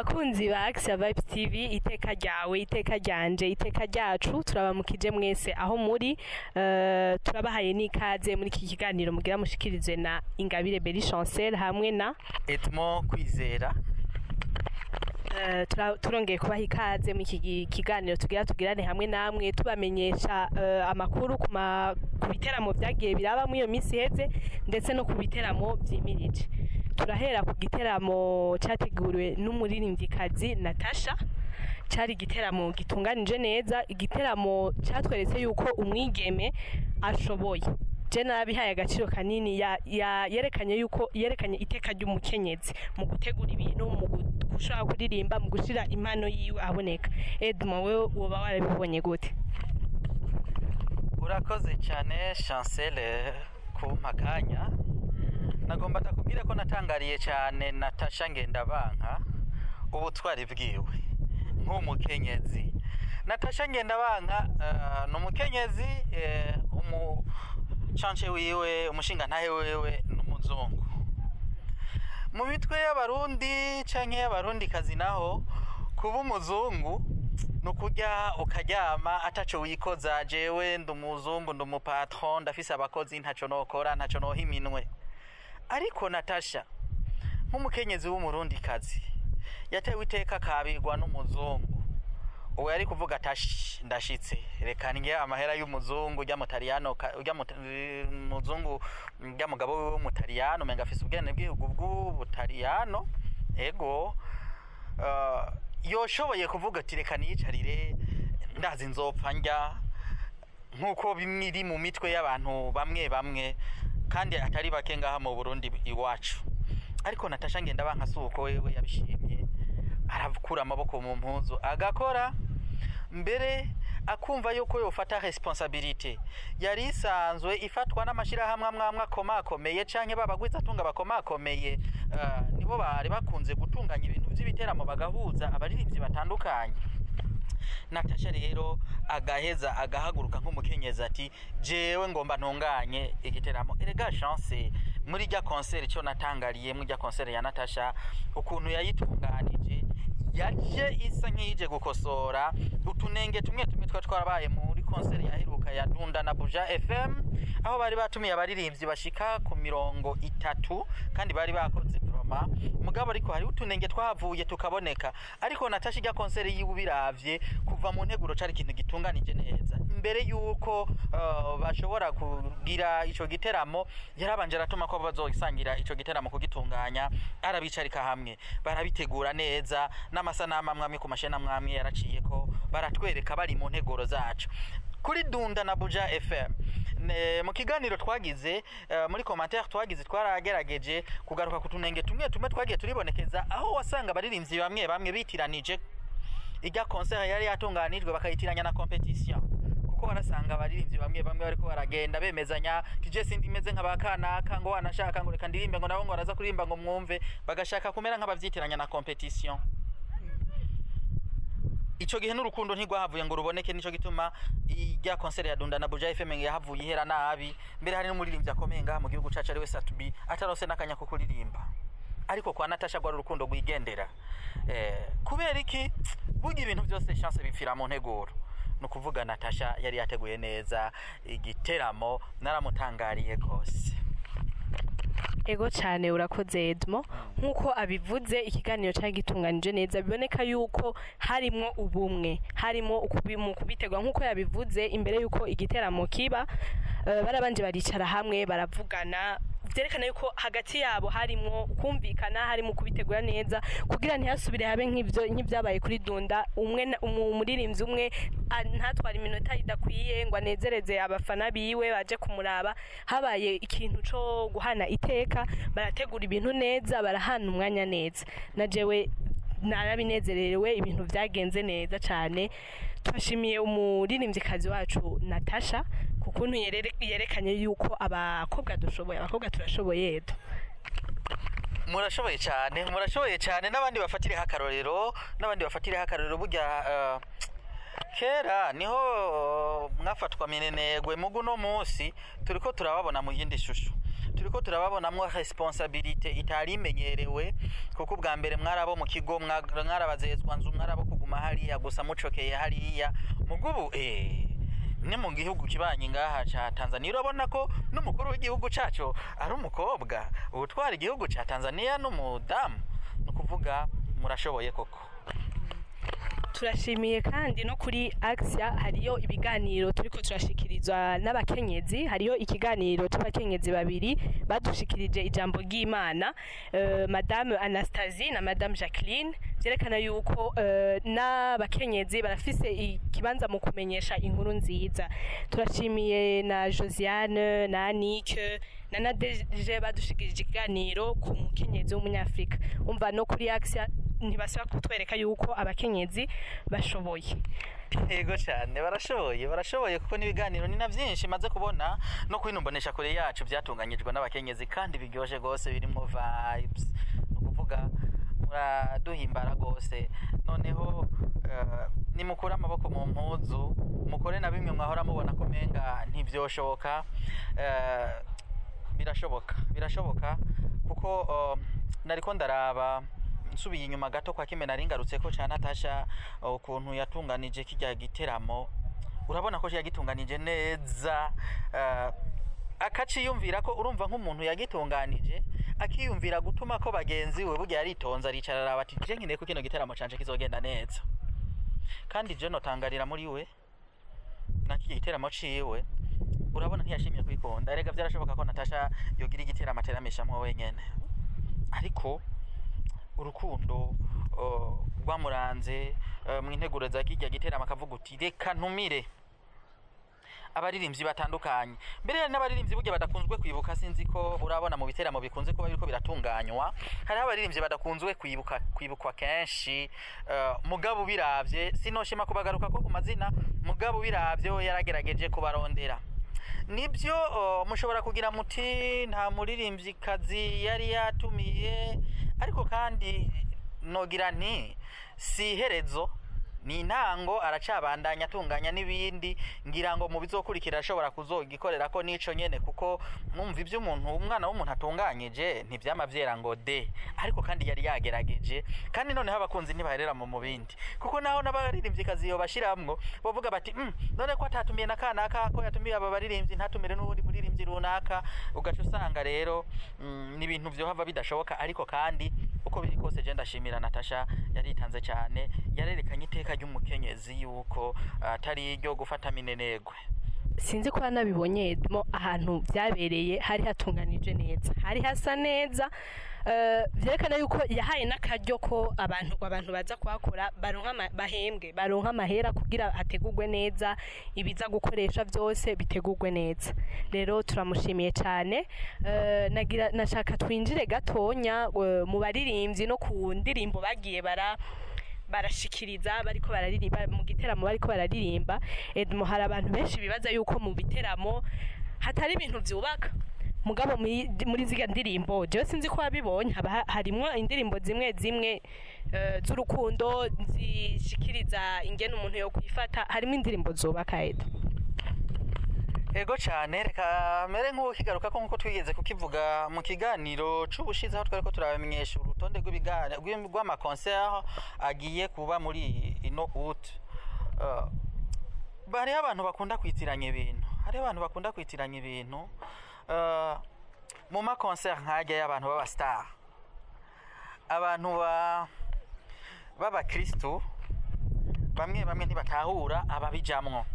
Bakunzi ba Axia Vibes TV, iteka ryawe, iteka ryanje, iteka ryacu, turabamukije mwese aho muri. Turabahaye n'ikaze muri iki kiganiro mugira mushikirizwe na Ingabire Beri Chancel hamwe na Edmond Kwizera. Turongeye kubaha ikaze mu iki kiganiro tugira tugirane hamwe namwe, tubamenyesha amakuru ku biteramo vyagiye biraba muri iyo minsi iheze, ndetse no ku biteramo vyimirije. Turahera ku giteramo categuriwe n'umuririmvyikazi Natasha. Cari igiteramo gitunganije neza, igiteramo catweretse yuko umwigeme ashoboye. Je nabihaye agaciro kanini. Yerekanye yuko yerekanye iteka ry'umukenyezi mu gutegura ibintu, mu gushobora kuririmba, mu gushira impano yiwe aboneka. Edmond, wewe woba warabibonye gute? Urakoze cyane, Chancel, kumpa akanya. Nagomba ndakubwira ko natangariye cyane Natasha Ngendabanka, ubutwari bwiwe nk'umukenyezi. Natasha Ngendabanka ni umukenyezi, umucance wiwe, umushingantahe wiwe n'umuzungu. Mu mitwe y'Abarundi canke y'Abarundikazi naho, kuba umuzungu ni ukurya ukaryama ataco wikoza. Jewe ndi umuzungu, ndi umupatron, ndafise abakozi, ntaco nokora, ntaco noha iminwe. Ariko Natasha nk'umukenyezi w'Umurundikazi yatewe iteka akabirwa n'umuzungu, uwo yari kuvuga ati: "Ndashitse, reka ndye amahera y'umuzungu, urya Mutaliyano, urya muzungu, urya mugabo wiwe w'Umutaliyano, umenga afise ubwene bw'igihugu bw'Ubutaliyano." Ego, yoshoboye kuvuga ati: "Reka niyicarire, ndazi nzopfa ndya," nk'uko bimwe iri mu mitwe y'abantu bamwe bamwe kandi atari bake ngaha mu Burundi iwacu. Ariko Natasha Ngendabanka si uko wewe yabishimye, arakura amaboko mu mpuzu agakora, mbere akumva yuko yofata responsabilité yari isanzwe ifatwa n'amashirahamwe amwe amwe akomakomeye canke babagwizatunga bakomakomeye. Nibo bari bakunze gutunganya ibintu vy'ibiteramo, bagahuza abaririmbyi batandukanye. Natasha rero agaheza agahaguruka nk'umukenyezi ati: "Jewe ngomba ntunganye igiteramo." Erega Chance, muri rya concert, ico natangariye muri rya concert ya Natasha, ukuntu yayitunganije, yaje isa nk'ije gukosora utunenge tumwe tumwe twa twarabaye muri concert yaheruka ya Dunda na Buja FM, aho bari batumiye abaririmbyi bashika ku 30 kandi bari bakoze vraiment mugabo, ariko hari utunenge twahavuye tukaboneka. Ariko Natasha, ijya concert yiwe, ubiravye kuva mu nteguro, cari ikintu gitunganije neza. Mbere yuko bashobora kugira ico giteramo, yarabanje aratuma ko bazosangira ico giteramo kugitunganya, arabicarika hamwe, barabitegura neza, n'amasanamu amwe amwe ku masheni amwe amwe yaraciye ko baratwereka bari mu nteguro zacu. Kuri Dunda na Buja FM, mu kiganiro twagize, muri commentaire twagize, twaragerageje kugaruka ku tunenge tumwe tumwe twagiye turibonekeza, aho wasanga abaririmbyi bamwe bamwe bitiranije ijya concert yari yatunganijwe, bakayitiranya na compétition, kuko barasanga abaririmbyi bamwe bamwe bariko baragenda bemezanya tije sindi imeze nka bakanaka, ngo wanashaka ngo reka ndirimbe, ngo nabo ngo baraza kuririmba ngo mwumve, bagashaka kumera nk'abavyitiranya na compétition. Ico gihe n'urukundo ntigwahavuye ngo ruboneke. Nico gituma ijya concert ya Dunda na Buja FM yahavuye ihera nabi. Mbere hari n'umuririmbyi akomeye ngaha mu gihugu cacu, ari we Sat-B, atarose n'akanya ko kuririmba. Ariko kwa Natasha gwari urukundo rwigendera. Kubera iki? Burya ibintu byose, Chance, bipfira mu nteguro. Ni ukuvuga Natasha yari yateguye neza igiteramo, naramutangariye gose. Ego cyane, urakoze, Edmo. Nk'uko abivuze, ikiganiro cyari gitunganije neza, biboneka yuko harimwo ubumwe, harimo mu kubitegwa. Nk'uko yabivuze, imbere yuko igiteramo kiba, barabanje baricara hamwe, baravugana, byerekana yuko hagati yabo harimo kumvikana, harimo kubitegura neza kugira ntihasubire habe nk'ibyo nk'ibyabaye kuri Dunda, umwe umuririmbyi umwe ntatwara iminota idakwiye ngo anezereze abafana biwe baje kumuraba. Habaye ikintu co guhana iteka, barategura ibintu neza, barahana umwanya neza. Na jewe narabinezerewe, ibintu byagenze neza cyane. Turashimiye umuririmbyikazi wacu Natasha ku kuntu yerekanye yuko abakobwa dushoboye, abakobwa turashoboye, Edo. Murashoboye cyane, murashoboye cyane, n'abandi bafatireho akarorero, n'abandi bafatireho akarorero. Burya kera niho mwafatwa minenegwe, mugu no munsi turiko turababona mu yindi shusho. Turiko turababonamwo responsabilité itari imenyerewe, kuko ubwa mbere mwarabo mu kigo, mwarabazezwa nzu, mwarabo kuguma hariya gusa mucokeye hariya. Mugubu ni mu gihugu kibanyi ngaha ca Tanzania, urabona ko n'umukuru w'igihugu cacu ari umukobwa, utwara igihugu ca Tanzania n'umudamu. Ni ukuvuga murashoboye koko. Turashimiye kandi no kuri Axia hariyo ibiganiro turiko turashikirizwa n'abakenyezi. Hariyo ikiganiro c'abakenyezi babiri badushikirije ijambo ry'Imana, Madame Anastasie na Madame Jacqueline, vyerekana yuko n'abakenyezi barafise ikibanza mu kumenyesha inkuru nziza. Turashimiye na Josiane na Anike na Nadege badushikirije ikiganiro ku mukenyezi w'umunyafrika. Umva, no kuri Axia ntibasaba kutwereka yuko abakenyezi bashoboye. Yego cyane, barashoboye, barashoboye, kuko n'ibiganiro ni na byinshi maze kubona no kwinumbonesha kure yacu byatunganyijwe n'abakenyezi kandi biryoshye rwose, birimo vibes. Ni ukuvuga muraduhimbara rwose. Noneho nimukure amaboko mu mpuzu, mukore na bimwe mwahora mubona ko menga ntibyoshoboka. Birashoboka, birashoboka, kuko nariko ndaraba nsubiye inyuma gato kwa kimwe nari ngarutse ko ca Natasha, ukuntu yatunganije kirya giteramo, urabona ko yagitunganije neza, akaciyumvira ko urumva nk'umuntu yagitunganije akiyumvira gutuma ko bagenzi we, burya yaritonze, aricara araba ati: "Je nkeneye ko kino giteramo canje kizogenda neza." Kandi je notangarira muri we na kiki giteramo ciwe, urabona ntiyashimye kwikunda. Erega byarashoboka ko Natasha yogira igiteramo ateramishamwo wenyene, ariko urukundo rwamuranze mu integuro za kirya giteramo, akavuga uti: "Reka ntumire abaririmbyi batandukanye." Mbere hari n'abaririmbyi burya badakunzwe kwibuka. Sinzi ko urabona mu biteramo bikunze kuba biriko biratunganywa, hariho abaririmbyi badakunzwe kwibuka, kwibukwa kenshi. Mugabo ubiravye, sinoshima kubagaruka ko ku mazina, mugabo ubiravye we yaragerageje kubarondera. Nibyo, mushobora kugira muti nta muririmbyikazi yari yatumiye, ariko kandi nogira nti si iherezo, ni intango, aracabandanya atunganya n'ibindi. Ngira ngo mu bizokurikira ashobora kuzogikorera ko nico nyene, kuko mwumva ibyo umuntu, umwana w'umuntu atunganyije ntivyama vyera ngo de. Ariko kandi yari yagerageje. Kandi noneho abakunzi ntibaherera mu mubindi, kuko naho n'abaririmvyikazi yo bashiramwo bavuga bati: none ko atatumiye na kanaka, ko yatumiye aba baririmbyi ntatumire n'uwundi muririmbyi runaka?" Ugaca usanga rero ni ibintu vyohava bidashoboka. Ariko kandi uko biri kose, je ndashimira Natasha, yaritanze cyane, yarerekanye iteka ry'umukenyezi yuko atari iryo gufata minenegwe. Sinzi ko nabibonye mo ahantu byabereye hari hatunganije neza, hari hasa neza. Vyerekana yuko yahaye n'akaryo ko abantu baza kuhakora baronka bahembwe, baronka amahera kugira hategurwe neza, ibiza gukoresha byose bitegurwe neza. Rero turamushimiye cyane. Nagira nashaka twinjire gatonya mu baririmbyi no ku ndirimbo bagiye barashikiriza bariko bararirimba mu giteramo, bariko bararirimba. Edmo, hari abantu benshi bibaza yuko mu biteramo hatari ibintu vyubaka, mugabo muri ziga ndirimbo, jewe sinzi ko wabibonye, haba harimwo indirimbo zimwe zimwe z'urukundo zishikiriza ingene umuntu yo kwifata, harimo indirimbo zubaka, Edo. Ego cyane, reka mere nk'ukigaruka ko nkuko twigeze kukivuga mu kiganiro c'ubushize, aho twariko turabamenyesha urutonde rw'ama concert agiye kuba muri ino août. Hariho abantu bakunda kwitiranya ibintu, hariho abantu bakunda kwitiranya ibintu. Mu ma concert nk'ajya y'abantu b'aba star, abantu ba b'abakristu bamwe bamwe ntibatahura ababijamwo,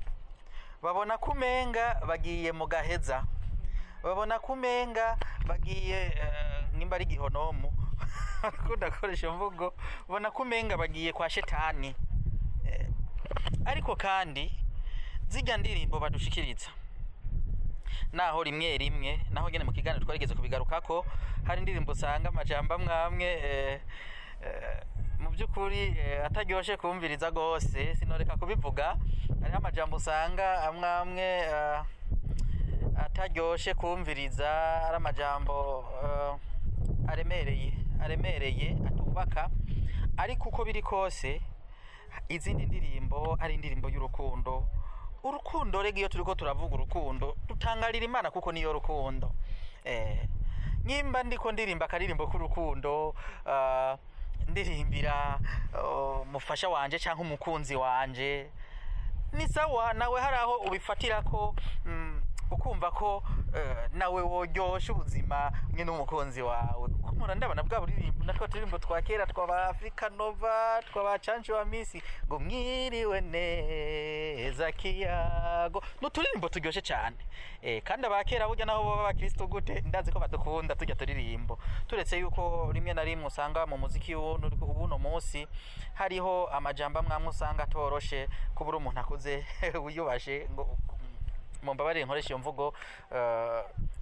babona ko umenga bagiye mu gaheza, babona ko umenga bagiye nimba ari gihonomu, akunda gukoresha imvugo, babona ko umenga bagiye kwa shetani. Ariko kandi zirya ndirimbo badushikiriza, naho rimwe rimwe, naho nyene mu kiganiro twarigeze kubigarukako, hari indirimbo usanga amajambo amwe amwe mu by'ukuri ataryoshe kumviriza gose, sinoreka kubivuga. Hariho amajambo usanga amwe amwe ataryoshe kumviriza, ari amajambo aremereye, aremereye, atubaka. Ariko uko biri kose, izindi ndirimbo ari indirimbo y'urukundo. Urukundo rega, iyo turiko turavuga urukundo, dutangarira Imana, kuko niyo rukundo. Nyimba ndiko ndirimba akaririmbo k'urukundo, ndirimbira umufasha wanje canke umukunzi wanje, ni sawa. Nawe hari aho ubifatira ko ukumva ko nawe woryosha ubuzima mwe n'umukunzi wawe, kuko mpora ndabona bwa buririmbo natwo turirimbo twa kera twaba Africa Nova, twaba Canjo wa Misi, ngo mwiriwe neza kiyago, n'uturirimbo turyoshe cyane. Kandi abakera burya naho baba abakristo gute, ndazi ko badukunda tujya turirimbo, turetse yuko rimwe na rimwe usanga mu muziki w'uno munsi hariho amajambo amwe amwe usanga atoroshe kubura umuntu akuze wiyubashe, ngo mumbabarire nkoresha iyo mvugo,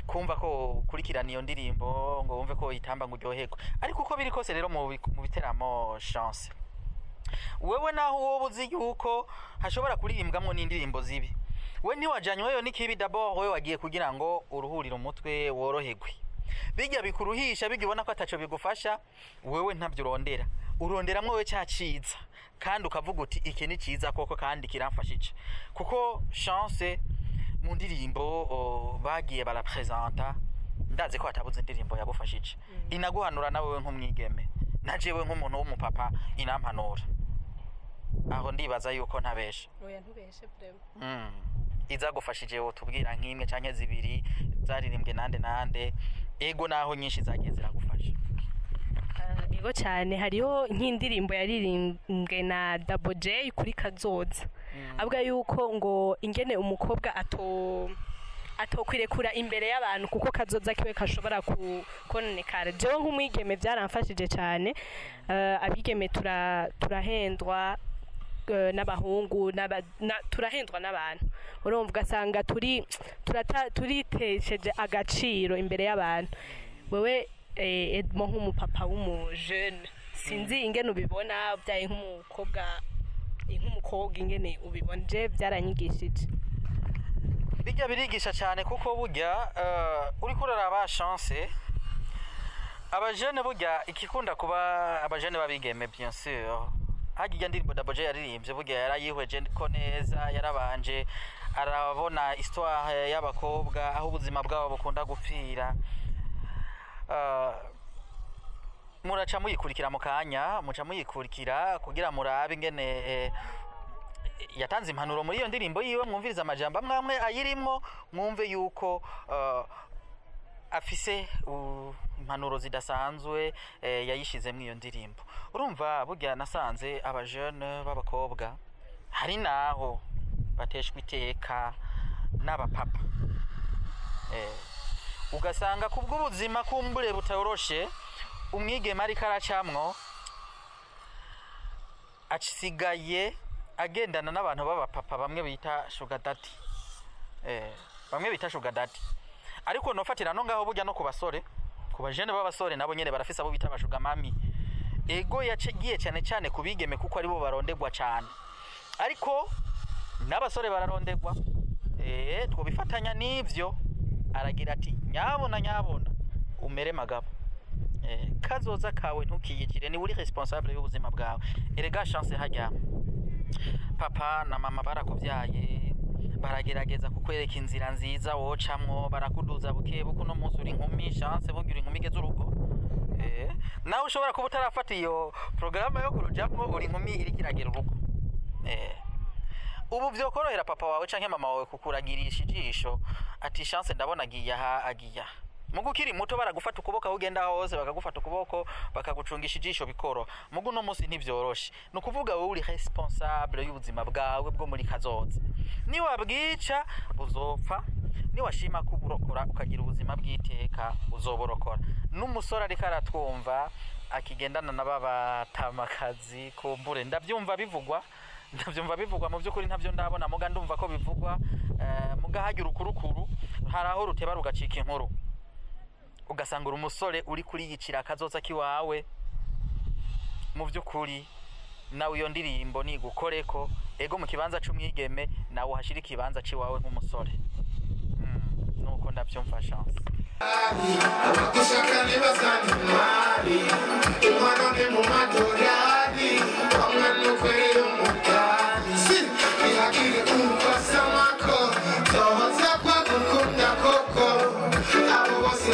kumva ko ukurikirana iyo ndirimbo ngo wumve ko itamba ngo uryoherwe. Ariko uko biri kose rero mu biteramo, Chance, wewe naho wowe uzi yuko hashobora kuririmbwamwo n'indirimbo zibi, we ntiwajanyweyo n'ikibi. D'abord wewe wagiye kugira ngo uruhurire umutwe, woroherwe. Bijya bikuruhisha, bijya ubona ko ataco bigufasha, wewe ntabyo urondera. Uronderamwo wewe ca ciza, kandi ukavuga uti iki ni ciza koko kandi kiramfashije. Kuko Chance, mu ndirimbo bagiye barapresenta, ndazi ko hatabuze indirimbo yagufashije, inaguhanura nawe nk'umwigeme, na jewe nk'umuntu w'umupapa inampanura. Aho ndibaza yuko ntabesha. Oya, ntubeshe vraiment. Izagufashije wotubwira nk'imwe canke zibiri, zaririmbwe nande nande? Ego, naho nyinshi zagiye ziragufasha. Ego cyane, hariho nk'indirimbo yaririmbwe na Double J kuri Kazoza, avuga yuko ngo ingene umukobwa atokwirekura imbere y'abantu kuko kazoza kiwe kashobora kononekara. Jewe nk'umwigeme byaramfashije cyane. Abigeme turahendwa n'abahungu, turahendwa n'abantu, urumva, ugasanga turi turitesheje agaciro imbere y'abantu. Wewe Edmond, nk'umupapa w'umujene, sinzi ingene ubibona, byaye nk'umukobwa ingene ubibona, je byaranyigishije. Bijya birigisha cyane, kuko burya uriko uraraba, Chance, abajene burya ikikunda kuba abajene babigeme, bien sûr, harya irya ndirimbo Double J yaririmbye burya yarayihweje ko neza, yarabanje arabona histoire y'abakobwa aho ubuzima bwabo bukunda gupfira. Muraca muyikurikira mu kanya, muca muyikurikira kugira murabe ingene yatanze impanuro muri iyo ndirimbo yiwe, mwumvirize amajambo amwe amwe ayirimwo, mwumve yuko afise impanuro zidasanzwe yayishizemo iyo ndirimbo. Urumva burya nasanze abajene b'abakobwa hari naho bateshwa iteka n'abapapa, ugasanga kubw'ubuzima kumbure butoroshe umwigeme ariko aracamwo, asigaye agendana n'abantu b'abapapa bamwe bita sugar daddy, bamwe bita sugar daddy. Ariko nofatira no ngaho burya no ku basore, ku bajene b'abasore nabo nyene barafise abo bita aba sugar mummy. Ego, yacigiye cyane cyane ku bigeme kuko aribo barondegwa cyane, ariko n'abasore bararondegwa. Twobifatanya n'ivyo. Aragira ati nyabona nyabona umere magabo, kazoza kawe ntukiyicire, ni uri responsable y'ubuzima bwawe. Erega Chance, hajya papa na mama barakubyaye, baragerageza kukwereka inzira nziza wocamwo, barakuduza buke buke, uno munsi uri inkumi. Chance, burya uri inkumi igeze urugo. Nawe ushobora kuba utarafata iyo porogaramu yo kurujamwo, uri inkumi iriko iragera urugo. Ubu vyokorohera papa wawe canke mama wawe kukuragirisha ijisho ati Chance ndabona agiye aha, agiye aha. Mugu ukiri muto baragufata ukuboko aho ugenda hose, bakagufata ukuboko, bakagucungisha ijisho, bikoroha. Mugu uno munsi ntivyoroshe. Ni ukuvuga wowe uri responsable y'ubuzima bwawe bwo muri kazoza. Niwabwica buzopfa, niwashima kuburokora ukagira ubuzima bw'iteka uzoborokora. N'umusore ariko aratwumva akigendana na babatamakazi, kumbure ndabyumva bivugwa, ndabyumva bivugwa, mu by'ukuri ntabyo ndabona, muga ndumva ko bivugwa. Muga hagira ukurukuru, hari aho ruteba rugacika inkuru, ugasanga uri umusore uri kuriyicira akazoza kiwawe. Mu by'ukuri nawe iyo ndirimbo nigukoreko. Ego, mu kibanza c'umwigeme nawe uhashira ikibanza ciwawe nk'umusore. Nuko ndabyumva, Chance. Abagushaka ntibazana imari, inkono ni mu madorari, bamwe n'ukwereye umugani si ntihagire umva samako tohoza kwa gukunda koko abo bose.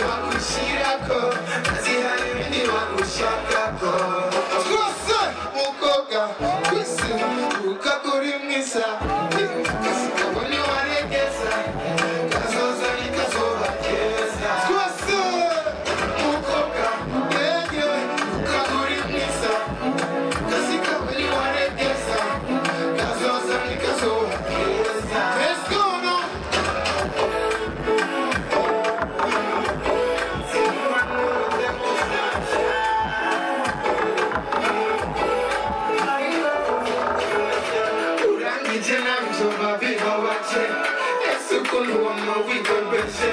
Ukuntu wama wigombeje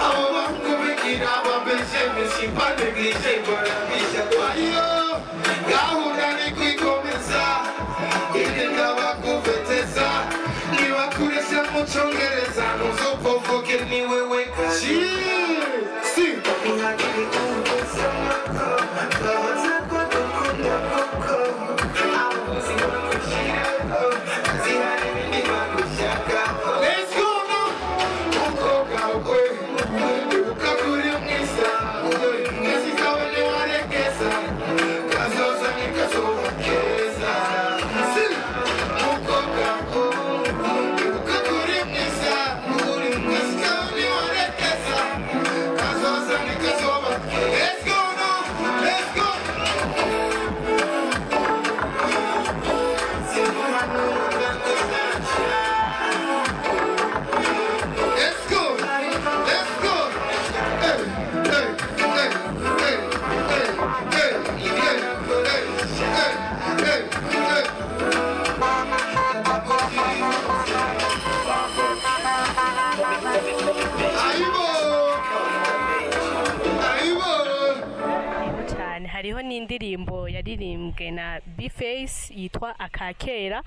abo bahungu bigira bambeje mais pas négligé barabisha kwayo gahunda ni kwikomeza irinda bakuveteza nibakuresha mu congereza ntuzopovoke ni wewe si Let's go now. Umukobwa we ibuka kuri mwiza mwese kawe ntiwarekeza kazoza ni kazoba keza si umukobwa ibuka kuri mwiza mwese kawe ntiwarekeza kazoza ni kazoba keza. Let's go now. Let's go. Let's go! Let's go! Hey, hey, hey, hey, hey, hey, hey, hey, hey, hey, hey. Aibo! Aibo! Yego cyane hariho n'indirimbo yaririmbwe na Bface yitwa Akakera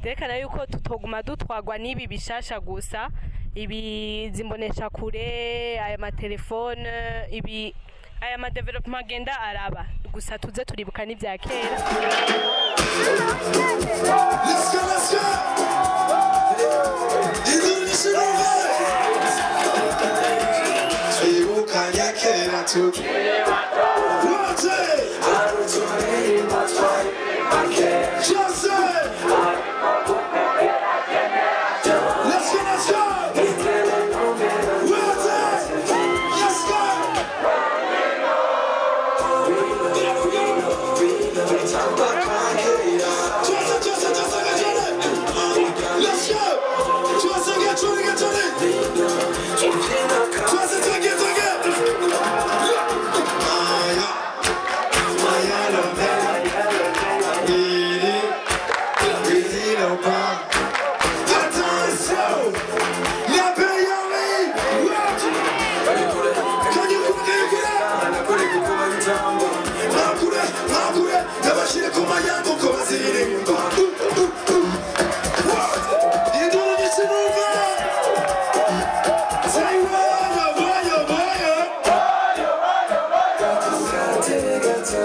derekana yuko tutoguma dutwagwa n'ibi bishasha gusa ibi zimbonesha kure aya matelefone ibi aya ma development agenda araba gusa tuze turibuka n'ibya kera. Let's go, let's go! Induru nouvelle! Twibukanye kera tukiri bato. Jose! Let's go, let's go! One, let's go! Jose, Jose, Jose, Jose! Let's go! Jose, get to it, get to it! Jose, take it, take it! Maya, Maya Lopez, Iri, Iri Lopa. Attention! La Bayami! Can you Makure, makure, tabashire ku mayango ko baziririmba. Induru nyinshi numva. Say wayo, wayo, wayo.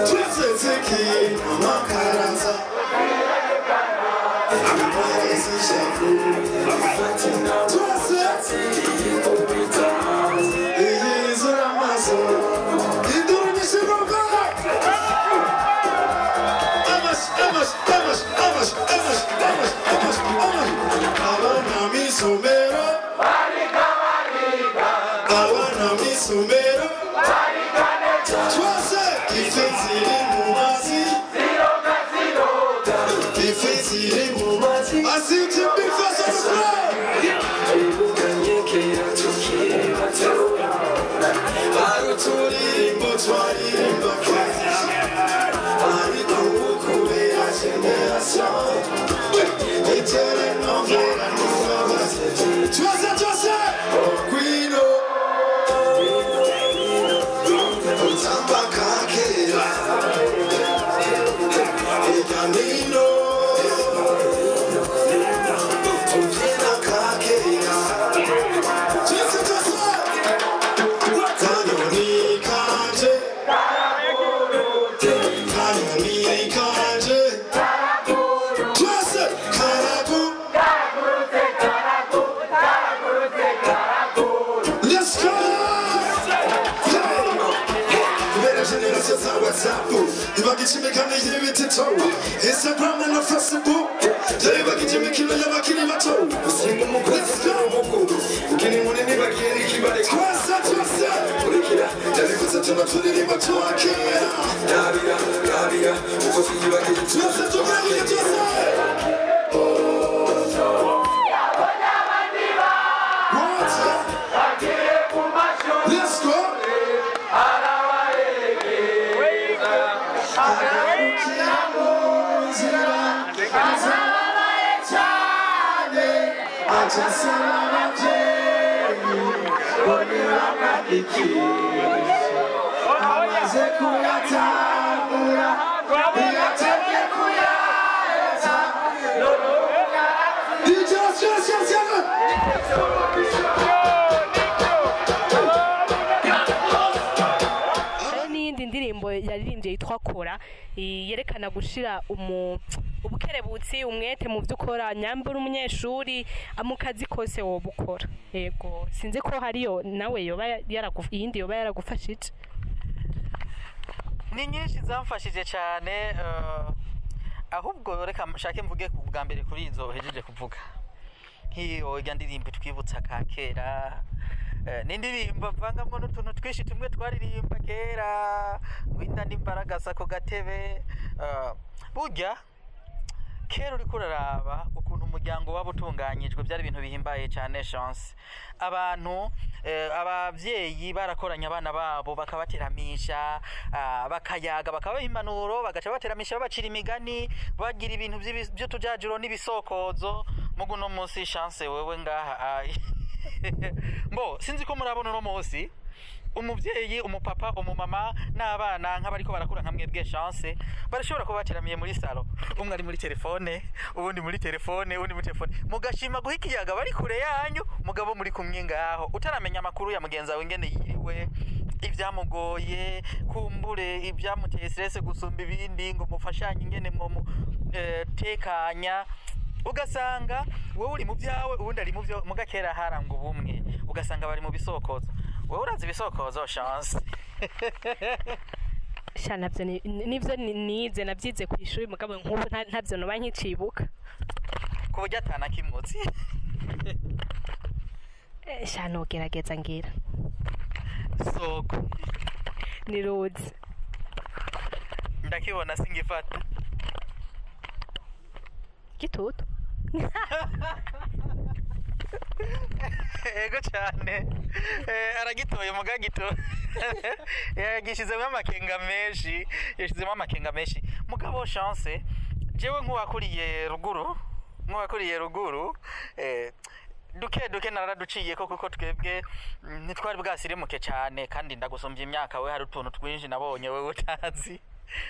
Twese tukina amakaranza. Amazi ishavu. Twese iyizura amaso. Induru nyinshi numva. Amash, amash, amash, amash, amash, amash, amash, amash. Abana misomero. Abana misomero. Twese ifi ziri mu mazi. Ifi ziri mu mazi. I see Team Big Face on the floor. Hari uturirimbo twaririmba kenshi. Ariko ubu kubera generation itelenovela ntubabaze. Twese twese Quino utamba kakera hirya nino tubyina kakera. Twese twese kanyoni kanje kanyoni kanje twese karagu. Let's go! Kubera generation za WhatsApp ibagicimikano y'ibitito Instagram na Facebook ibagicimikino y'abakiri bato. Usenga umukozi n'umukuru ukiri munini bagira ikibareko. Twese twese Kurikira ndabibutsa tuno turirimbo twa kera. Rabira rabira uko twiyibagije. Twese tugerageze twese. What? Let's go! Agarukira mu nzira azababaye cyane aca asaba ababyeyi. Amaze kuyatangura ntiyatevye kuyaheza. DJ, let's go, let's go, let's go. Hari n'iyindi ndirimbo yaririmbye yitwa Kora, yerekana gushira ubukerebutsi, umwete mu byo ukora, nyambura umunyeshuri mu kazi kose woba ukora. Yego, sinzi ko hariyo nawe yoba iyindi yoba yaragufashije. Ni nyinshi zamfashije cyane, ahubwo reka nshake mvuge ku bwa mbere kuri izo hejeje kuvuga, nk'iyo irya ndirimbo twibutsa ka kera, ni indirimbo mvangamwo n'utuntu twinshi tumwe twaririmba kera, ngo inda n'imbaragasa ku gatebe. Burya kera uriko uraraba ukuntu umuryango waba utunganyijwe, byari ibintu bihimbaye cyane. Chance, abantu, abavyeyi barakoranya abana babo, bakabateramisha, bakayaga, bakabaha impanuro, bagaca bateramisha, babacira imigani, bagira ibintu vy'utujajuro n'ibisokozo. Mugu no munsi, Chance, wewe ngaha, mbo sinzi ko murabona uno munsi umuvyeyi, umupapa, umumama n'abana nk'abariko barakura nka mwebwe, Chance, barashobora kuba bateramiye muri salon, umwe ari muri telefone, uwundi muri telefone, uwundi muri telefone, mugashima guha ikiyaga bari kure yanyu. Mugabo muri kumwe ngaho, utaramenya amakuru ya mugenzi wawe, ingene yiriwe, ibyamugoye, kumbure ibyamuteye stress gusumba ibindi, ngo mufashanye ingene mwo tekanya. Ugasanga wowe uri mu byawe, uwundi ari mu byo. Mugakera harangwa ubumwe, ugasanga bari mu bisokozo. Wowe urazi ibisokozo, Chance? Sha, navyo nivyo nize, navyize ku ishuri, mugabo nk'ubu ntavyo noba nkicibuka. Ku buryo atana kimutsi? Sha, nogerageza ngira. Soko. Ni ruzi. Ndakibona, singifata. Gitutu. Ego cyane. Aragitoye muga gito yagishizemo amakenga menshi, yashizemo amakenga menshi. Mugabo Chance, jewe nk'uwakuriye ruguru, duke duke naraduciye ko, kuko twebwe ntitwari bwasirimuke cyane, kandi ndagusumbya imyaka. We hari utuntu twinshi nabonye wewe utazi,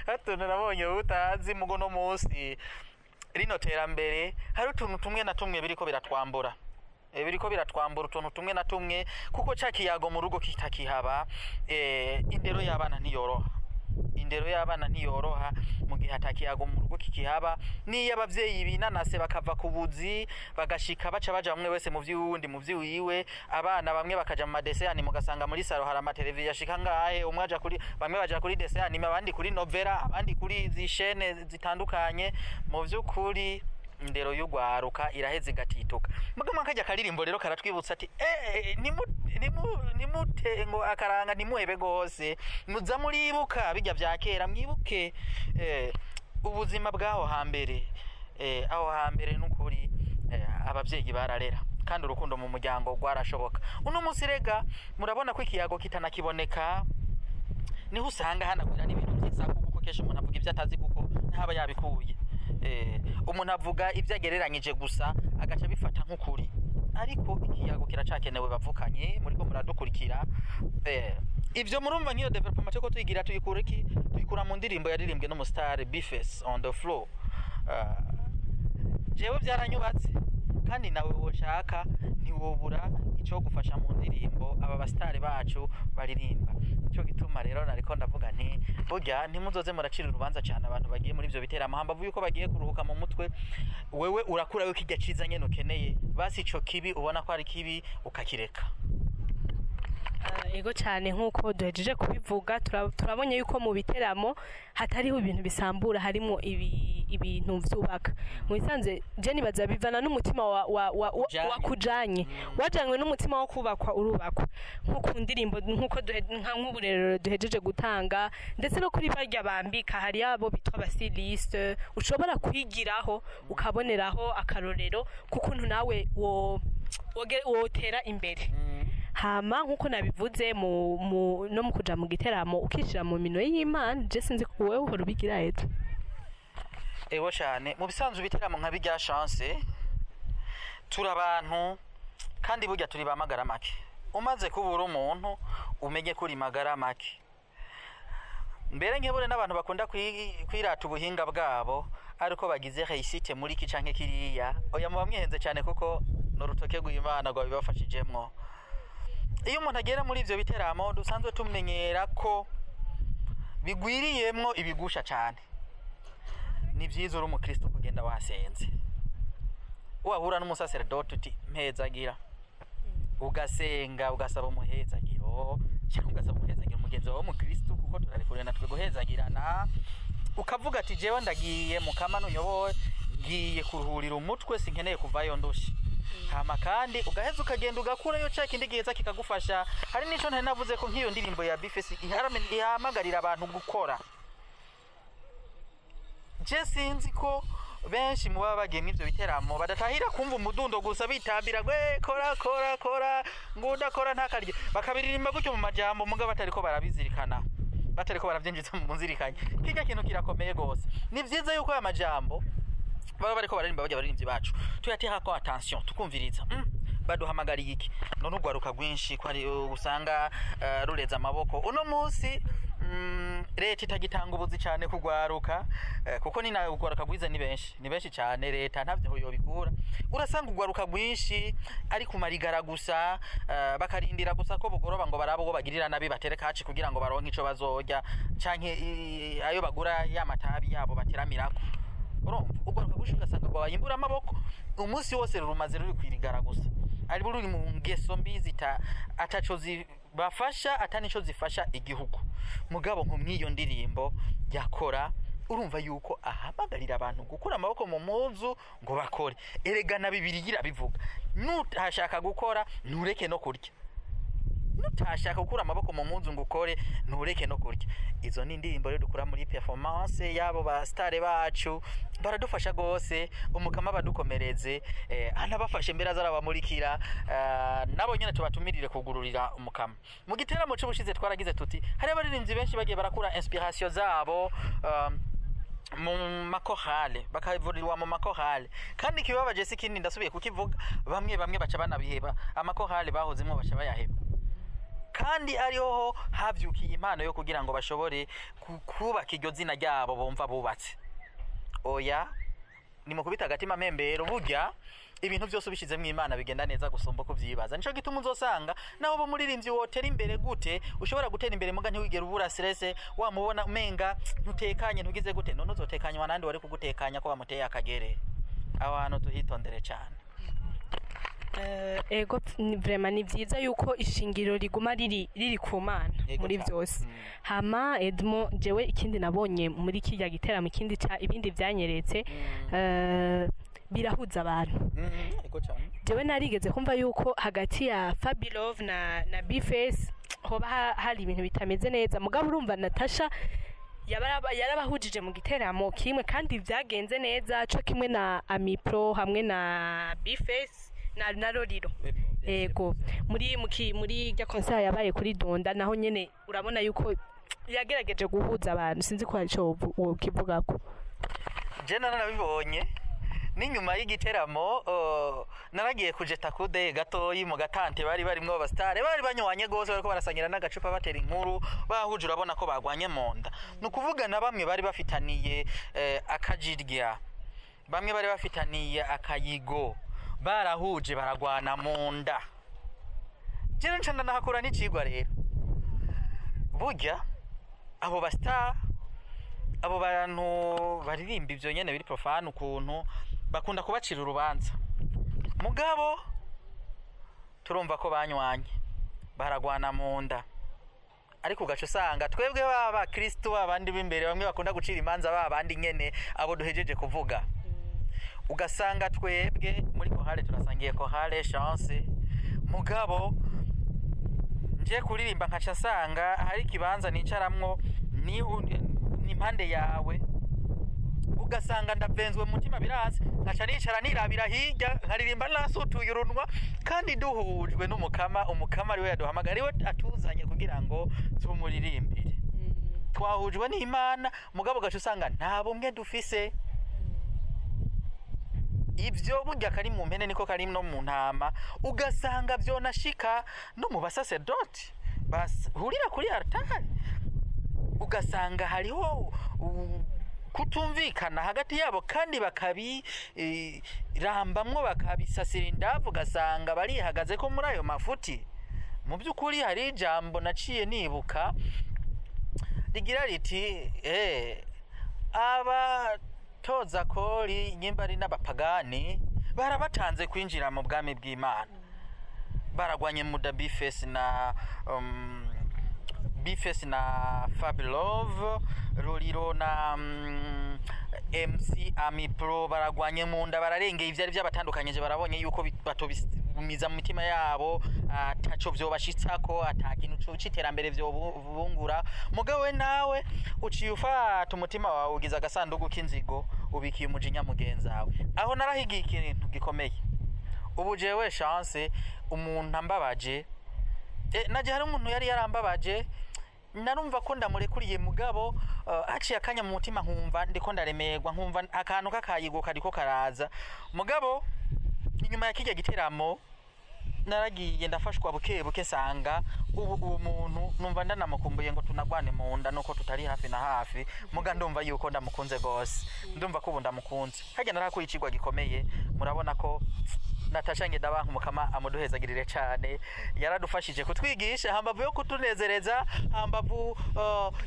hari utuntu nabonye wewe utazi. Mugo no munsi rino terambere hari utuntu tumwe na tumwe biriko biratwambura utuntu tumwe na tumwe, kuko ca kiyago mu rugo kitakihaba, indero y'abana ntiyoroha. Indero y'abana ntiyoroha mu gihe atakiyago mu rugo kikihaba. Niyo abavyeyi binanase bakava ku buzi, bagashika baca baja umwe wese mu vy'uwundi, mu vy'iwiwe, abana bamwe bakaja mu madessin animé, ugasanga muri salon hari amateleviziyo ashika ngahe, umwe aja kuri, bamwe baja kuri dessin animé, abandi kuri novela, abandi kuri izi chaîne zitandukanye. Mu vy'ukuri indero y'ugwaruka iraheze igatituka. Mugabo kajya karirimbo rero karatwibutsa ati nimute ngo akaranga, ntimuhebe gose, muza muribuka bijya vya kera, mwibuke ubuzima bw'aho hambere. Aho hambere n'ukuri, abavyeyi bararera kandi urukundo mu muryango rwarashoboka. Uno munsi rega murabona ko ikiyago kitanakiboneka, niho usanga hanagwira n'ibintu vyiza, kuko kenshi umuntu avuga ibyo atazi, kuko ntaba yabikuye. Umuntu avuga ibyo agereranyije gusa, agaca abifata nk'ukuri. Ariko ikiyago kiracakenewe. Bavukanye muriko muradukurikira, ivyo murumva nk'iyo développement cyo tuyigira, tuyikura iki? Tuyikura mu ndirimbo yaririmbwe n'umustar Bface on the floor. Jewe byaranyubatse, kandi nawe woshaka ntiwobura icyo gufasha mu ndirimbo aba basitari bacu baririmba. Nicyo gituma rero nariko ndavuga nti burya ntimuzoze muracira urubanza cyane abantu bagiye muri ibyo biteramo, hambavu yuko bagiye kuruhuka mu mutwe. Wewe urakura yuko irya ciza nyene ukeneye, basi ico kibi ubona ko ari kibi ukakireka. Ego cyane, nk'uko duhejeje kubivuga, turabonye yuko mu biteramo hatariho ibintu bisambura, harimo ibintu vyubaka. Mu bisanzwe je nibaza bivana n'umutima wa Ujanye. Wakujanye, wajanywe n'umutima wo kubakwa, urubakwa, nko ku ndirimbo, nk'uko nk'uburerero duhejeje gutanga, ndetse no kuri barya bambika, hari abo bitwa aba styliste ushobora kwigiraho, ukaboneraho akarorero k'ukuntu nawe wotera imbere. Hama nkuko nabivuze, mu no mu kuja mu giteramo ukishira mu minwe y'Imana. Je sinzi ko wewe uhora ubigira ejo. Ego cyane. Mu bisanzwe ibiteramo nka bijya, Chance, turi abantu kandi burya turi ba magara make. Umaze kubura umuntu, umenye ko uri magara make. Mbere nkebure n'abantu bakunda kwirata ubuhinga bwabo, ariko bagize réussite muri iki canke kiriya, oya, muba mwihenze cyane, kuko ni urutoke rw'Imana rwabibafashijemwo. Iyo umuntu agera muri ivyo biteramo dusanzwe tumenyera ko bigwiriyemwo ibigusha cyane, ni vyiza uri umukristo kugenda wasenze, wahura n'umusaseredoti uti: "Mpezagira", ugasenga, ugasaba umuhezagiro, cyangwa ugasaba umuhezagiro mugenzi wawe w'umukristo, kuko turarekuriwe natwe guhezagirana. Ukavuga ati: "Jewe ndagiye, Mukama nunyoboye, ngiye kuruhurira umutwe, sinkeneye kuvayo ndushe." Hama kandi ugaheza ukagenda ugakurayo ca kindi giheza kikagufasha. Hari n'ico ntari navuze, ko nk'iyo ndirimbo ya B-Face ihamagarira abantu gukora. Je sinzi ko benshi mu baba bagiye mw'ivyo biteramo badatahira kumva umudundo gusa, bitambira gwe kora kora kora, ngo udakora ntakarye, bakabiririmba gutyo mu majambo, mugabo batariko barabizirikana, batariko baravyinjiza mu nzirikanye. Kirya kintu kirakomeye gose. Ni vyiza yuko aya majambo baba bariko baririmba, bajya baririmbyi bacu, tuyatera ko attention, tukumviriza baduhamagariye iki. None urwaruka rwinshi ko ari usanga rureza amaboko uno munsi, leta itagitanga ubuzi cyane kugwaruka, kuko ni nawe ugwaruka rwiza ni benshi, ni benshi cyane, leta ntavyo yobikura. Urasanga ugwaruka rwinshi ari kumarigara gusa, bakarindira gusa ko bugoroba ngo barabe uwo bagirira nabi, batereka haci kugira ngo baronke ico bazorya canke ayo bagura ya matabi yabo bateramirako. Urumva ugwaruka rwinshi ugasanga rwabaye imbura amaboko, umunsi wose rumaze ruri kwirigara gusa, ari ruri mu ngeso mbi zita ataco zibafasha, ata nico zifasha igihugu. Mugabo nko mw'iyo ndirimbo yakora, urumva yuko ahamagarira abantu gukura amaboko mu muzu ngo bakore. Erega na Bibiliya irabivuga: nutashaka gukora ntureke no kurya, nutashaka gukura amaboko mu muzu ngo ukore ntureke no kurya. Izo ni indirimbo rero dukura muri performance yabo ba star bacu, baradufasha gose. Umukama badukomereze, anabafashe mbere azarabamurikira, nabo nyene tubatumirire kugururira Umukama. Mu giteramo c'ubushize twaragize tuti hari abaririmbyi benshi bagiye barakura inspiration zabo mu makorale, bakavurirwa mu makorale. Kandi ikibabaje si ikindi, ndasubiye kukivuga, bamwe bamwe baca banabiheba, amakorale bahozemwo baca bayaheba, kandi ariho havyukiye impano yo kugira ngo bashobore kubaka iryo zina ryabo bumva bubatse. Oya, ni mu kubita agatima mpembero. Burya ibintu byose ubishizemo Imana bigenda neza gusumba uko ubyibaza. Nico gituma uzosanga naho bo muririmbyi wotera imbere gute, ushobora gutera imbere muga ntiwigere ubura stress, wamubona umenga ntutekanye, ntugize gute. None uzotekanywa nandi wari kugutekanya ko bamuteye akagere? Aho hantu tuhitondere cyane. Ego, vraiment ni vyiza yuko ishingiro riguma riri ku Mana muri Cane. vyose. Hama Edmo, jewe ikindi nabonye muri kirya giteramo, ikindi ca ibindi vyanyeretse, birahuza abantu. Ego cyane. Jewe narigeze kumva yuko hagati ya Fabilove na B-Face hoba hari ibintu bitameze neza, mugabo urumva Natasha yarabahujije mu giteramo kimwe kandi vyagenze neza, co kimwe na Amipro hamwe na B-Face na Lolilo. Ego, muri rya concert yabaye kuri Dunda, naho nyene urabona yuko yagerageje guhuza abantu. Sinzi ko hari ico wokivugako. Je naranabibonye n'inyuma y'igiteramo, naragiye kujeta kude gatoyi mu gatante bari barimwo abasitare, bari banywanye gose, bariko barasangira n'agacupa, batera inkuru, bahuje, urabona ko bagwanye mu nda. Ni ukuvuga na bamwe bari bafitaniye akajirya, bamwe bari bafitaniye akayigo, barahuje baragwana mu nda. Jewe nca ndanahakura n'icigwa rero: burya abo bastar, abo bantu baririmba ivyo nyene biri profane ukuntu, bakunda kubacira urubanza, mugabo turumva ko banywanye baragwana mu nda. Ariko ugaca usanga twebwe ba bakristo, babandi b'imbere, bamwe bakunda gucira imanza, ba bandi nyene abo duhejeje kuvuga, ugasanga twebwe muri chorale turasangiye chorale Chance, mugabo nje kuririmba nkaca nsanga hari ikibanza nicaramwo ni impande yawe, ugasanga ndavenzwe mu mutima, birazi, nkaca nicara nirabira hirya, nkaririmba nasutuye urunwa, kandi duhujwe n'Umukama. Umukama ariwe yaduhamagara, ariwe atuzanye kugira ngo tumuririmbire. Twahujwe n'Imana, mugabo ugaca usanga nta bumwe dufise. Ibyo burya kari mu mpene niko kari no mu ntama, ugasanga vyonashika no mu basasedoti bahurira kuri altari, ugasanga hariho kutumvikana hagati yabo, kandi bakabirambamwo, bakabisasira indavu, ugasanga barihagaze ko muri ayo mafuti. Mu by'ukuri hari ijambo naciye nibuka rigira riti abatoza kori nyimba ari n'abapagani barabatanze kwinjira mu bwami bw'Imana, baragwanye muda Bifesi na Bifesi na Fabilove Roriro na MC Amipro, baragwanye mu nda, bararengeye ivyari byabatandukanyije, barabonye yuko batobigumiza mu mitima yabo, ataco vyobashitsako, ata kintu c'iterambere vyobungura. Mugabo we nawe uciye ufata umutima wawe ugize agasandugu k'inzigo, ubikiye umujinya mugenzawe. Aho narahigiye ikintu gikomeye. Ubu jewe Chance umuntu ambabaje, naje hari umuntu yari yarambabaje, narumva ko ndamurekuriye, mugabo haciye akanya mu mutima nkumva ndiko ndaremerwa, nkumva akantu k'akayigo kariko karaza. Mugabo inyuma ya kirya giteramo naragiye ndafashwa buke buke, nsanga ubu uwo muntu numva ndanamukumbuye ngo tunagwane mu nda, nuko tutari hafi na hafi, muga ndumva yuko ndamukunze gose, ndumva ko ubu ndamukunze. Harya narakuye icigwa gikomeye, murabona ko Natasha Ngendabanka Umukama amuduhezagirire cane, yaradufashije kutwigisha hambavu yo kutunezereza, hambavu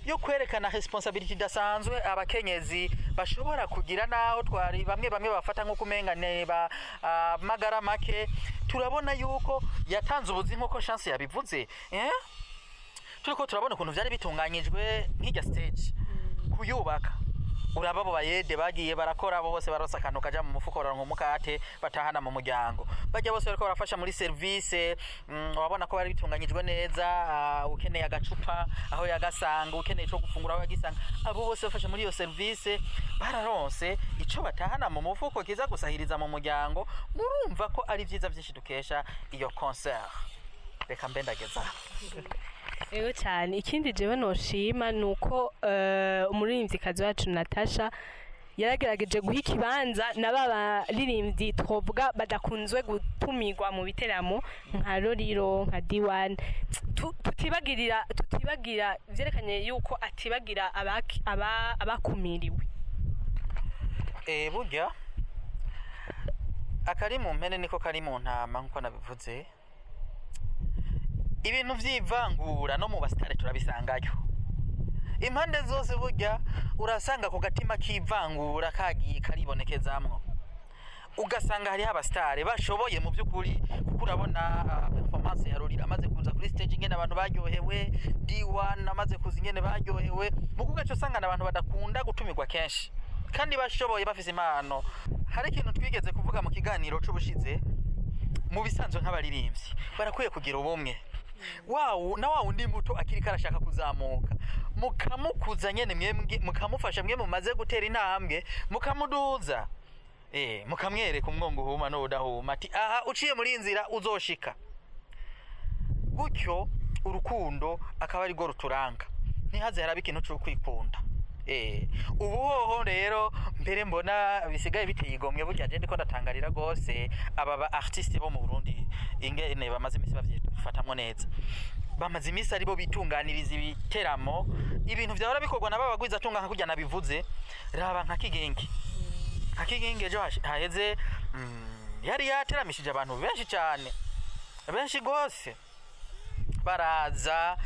yo kwerekana responsibility idasanzwe abakenyezi bashobora kugira, naho twari bamwe bamwe bafata nko kumenga neba magara make. Turabona yuko yatanze ubuzi nkuko Chance yabivuze, turiko turabona ukuntu vyari bitunganyijwe nk'irya stage kuyubaka, uraba abo bayede bagiye barakora bose baronse akantu kaja mu mufuko, baronka umukate batahana mu muryango, bajya bose bariko barafasha muri service. Urabona ko bari bitunganyijwe neza, ukeneye agacupa aho yagasanga, ukeneye ico gufungura aho yagisanga, abo bose bafasha muri iyo service bararonse ico batahana mu mufuko kiza gusahiriza mu muryango. Murumva ko ari vyiza vyinshi dukesha iyo concert. Reka mbe ndageza. Ego cyane. Ikindi jewe noshima nuko umuririmvyikazi wacu Natasha yaragerageje guha ikibanza na ba baririmbyi twovuga badakunzwe gutumirwa mu biteramo nka Roriro, nka D1. Tutibagira vyerekanye yuko atibagira abakumiriwe. Burya akari mu mpene niko kari mu ntama, nkuko nabivuze. Ibintu vy'ivangura no mu basitare turabisangayo impande zose. Burya urasanga ku gatima k'ivangura kagiye karibonekezamwo, ugasanga hariho abasitare bashoboye mu by'ukuri, kuko urabona performance ya Roriro amaze kuza kuri stage ingene abantu baryohewe, D1 amaze kuza ingene baryohewe, mu kugaca usanga abantu badakunda gutumirwa kenshi kandi bashoboye, bafise impano. Hari ikintu twigeze kuvuga mu kiganiro c'ubushize, mu bisanzwe nk'abaririmbyi barakwiye kugira ubumwe, wawu na wa wundi muto akiriko arashaka kuzamuka, mukamukuza nyene, mwebwe mukamufasha, mwe mumaze gutera intambwe mukamuduza, mukamwereka umwongo uhuma n'udahuma, ati aha uciye muri iyi nzira uzoshika. Gutyo urukundo akaba ari rwo ruturanga, ntihaze haraba ikintu co kwikunda. Ubu hoho rero mbere mbona bisigaye biteye igomwe. Burya je ndiko ndatangarira gose aba ba artiste bo mu Burundi ingene bamaze imisi bavyifatamwo neza, bamaze imisi aribo bitunganiriza ibiteramo, ibintu vyahora bikorwa na babagwiza tunga nka kurya nabivuze. Raba nka Kigingi, nka Kigingi ejo haheze yari yateramishije abantu benshi cyane, benshi gose baraza,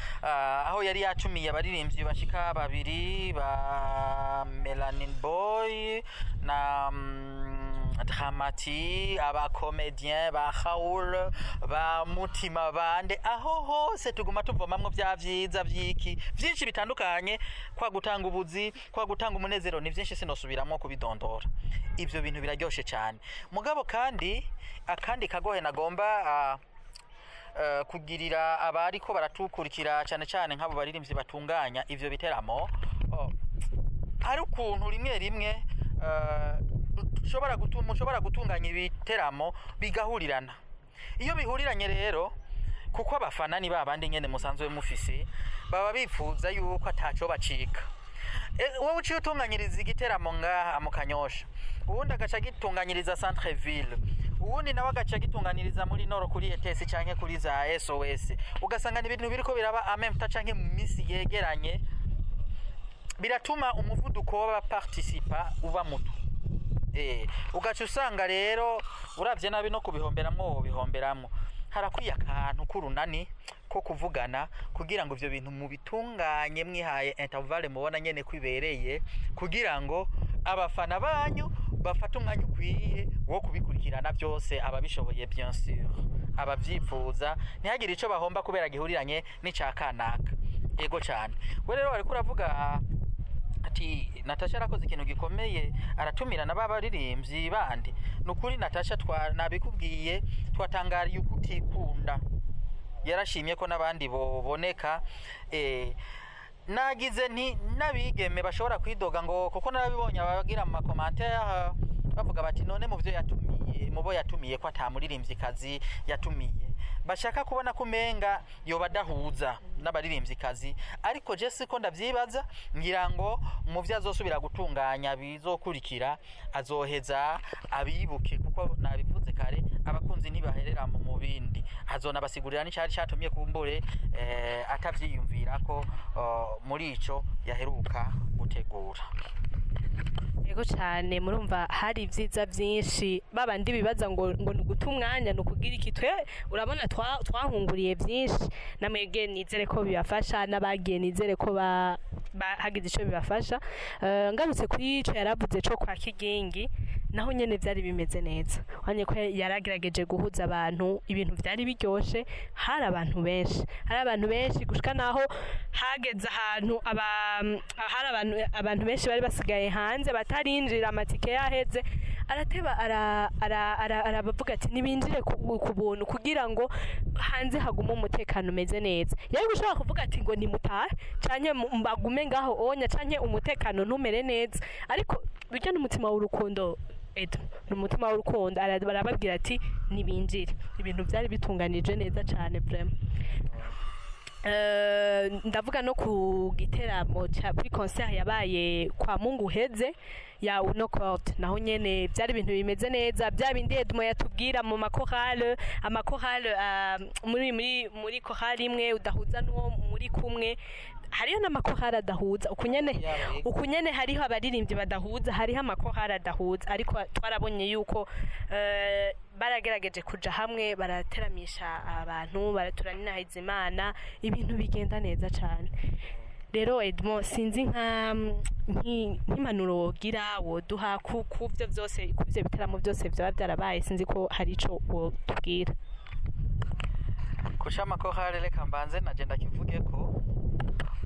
aho yari yatumiye abaririmbyi bashika babiri ba Melanin Boy na Dramati, aba comédien ba Raoul ba Mutima bande, aho hose tuguma tuvomamwo vya vyiza vyiki vyinshi bitandukanye, kwa gutanga ubuzi, kwa gutanga umunezero, ni vyinshi sinosubiramwo kubidondora. Ivyo bintu biraryoshe cyane. Mugabo kandi akandi kagohe nagomba kugirira abariko baratukurikira, cyane cyane nk'abo baririmbyi batunganya ivyo biteramo, hari ukuntu rimwe rimwe mushobora gutunganya ibiteramo bigahurirana. Iyo bihuriranye rero, kuko abafana ni babandi nyene musanzwe mufise, baba bifuza yuko ataco bacika. Wowe uciye utunganyiriza igiteramo ngaha mu Kanyosha, uwundi agaca agitunganyiriza centre ville, uwundi nawe agaca agitunganiriza muri noro kuri ETS canke kuri za SOS, ugasanga ni ibintu biriko biraba en même temps canke mu minsi yegeranye, biratuma umuvuduko w'abaparticipa uba muto. Ugaca usanga rero uravye nabi no kubihomberamwo wobihomberamwo. Harakwiye akantu k'urunani ko kuvugana kugira ngo ivyo bintu mubitunganye mwihaye intervalle mubona nyene kwibereye, kugira ngo abafana banyu bafate umwanya ukwiye wo kubikurikirana byose, ababishoboye bien sûr, abavyifuza, ntihagire ico bahomba kubera gihuriranye n'ica kanaka. Ego cane. We rero wariko uravuga ati Natasha arakoze ikintu gikomeye, aratumira na baririmbyi bandi. Nukuri Natasha nabikubwiye, twatangariye ukutikunda, yarashimye ko n'abandi boboneka. Nagize nti n'abigeme bashobora kwidoga ngo kuko narabibonye abagira mu makomantere bavuga bati none mu byo yatumiye, mu bo yatumiye ko atamuririmvyikazi yatumiye, bashaka kubona ko umenga yoba adahuza n'abaririmvyikazi. Ariko je siko ndavyibaza, ngira ngo mu vyo azosubira gutunganya bizokurikira azoheza abibuke, kuko nabivuze kare abakunzi ntibaherera mu mubindi, azonabasigurira n'icari catumye kumbure atavyiyumvira ko muri ico yaheruka gutegura. Yego cyane, murumva hari ibyiza byinshi babandi bibaza ngo ni uguta umwanya, ni ukugira iki. Twe urabona twahunguriye byinshi, namwebwe nizere ko bibafasha, n'abagiye nizere ko hagize ico bibafasha. Ngarutse kuri ico yaravuze co kwa Kigingi, naho nyene vyari bimeze neza, wanye ko yaragerageje guhuza abantu, ibintu vyari biryoshe, hari abantu benshi, hari abantu benshi gushika naho hageze ahantu hari abantu benshi bari basigaye hanze batarinjira, amatike yaheze, arateba arabavuga ati nibinjire ku buntu kugira ngo hanze hagume umutekano umeze neza. Yari gushobora kuvuga ati ngo nimutahe canke mbagume ngaho onya canke umutekano ntumere neza, ariko burya n'umutima w'urukundo Edo, n'umutima w'urukundo, barababwira ati nibinjire. Ibintu byari bitunganije neza cane vraiment. Ndavuga no ku giteramo ca kuri concert yabaye kwa Mungu heze ya Uno Court, naho nyene byari ibintu bimeze neza, bya bindi Edmo yatubwira mu makorale, amakorale muri korale imwe udahuza n'uwo muri kumwe, hariyo n'amakorale adahuza ukunyene, hariho abaririmbyi badahuza, hariho amakorale adahuza, ariko twarabonye yuko baragerageje kuja hamwe, barateramisha abantu, baraturaninahiza Imana, ibintu bigenda neza cane. Rero Edmo, sinzi nk'impanuro wogira woduha kuvyo vyose, kuvyo bitaramo byose vyaba byarabaye, sinzi ko hari ico wotubwira. Kuca amakorale reka mbanze naje ndakivuge ko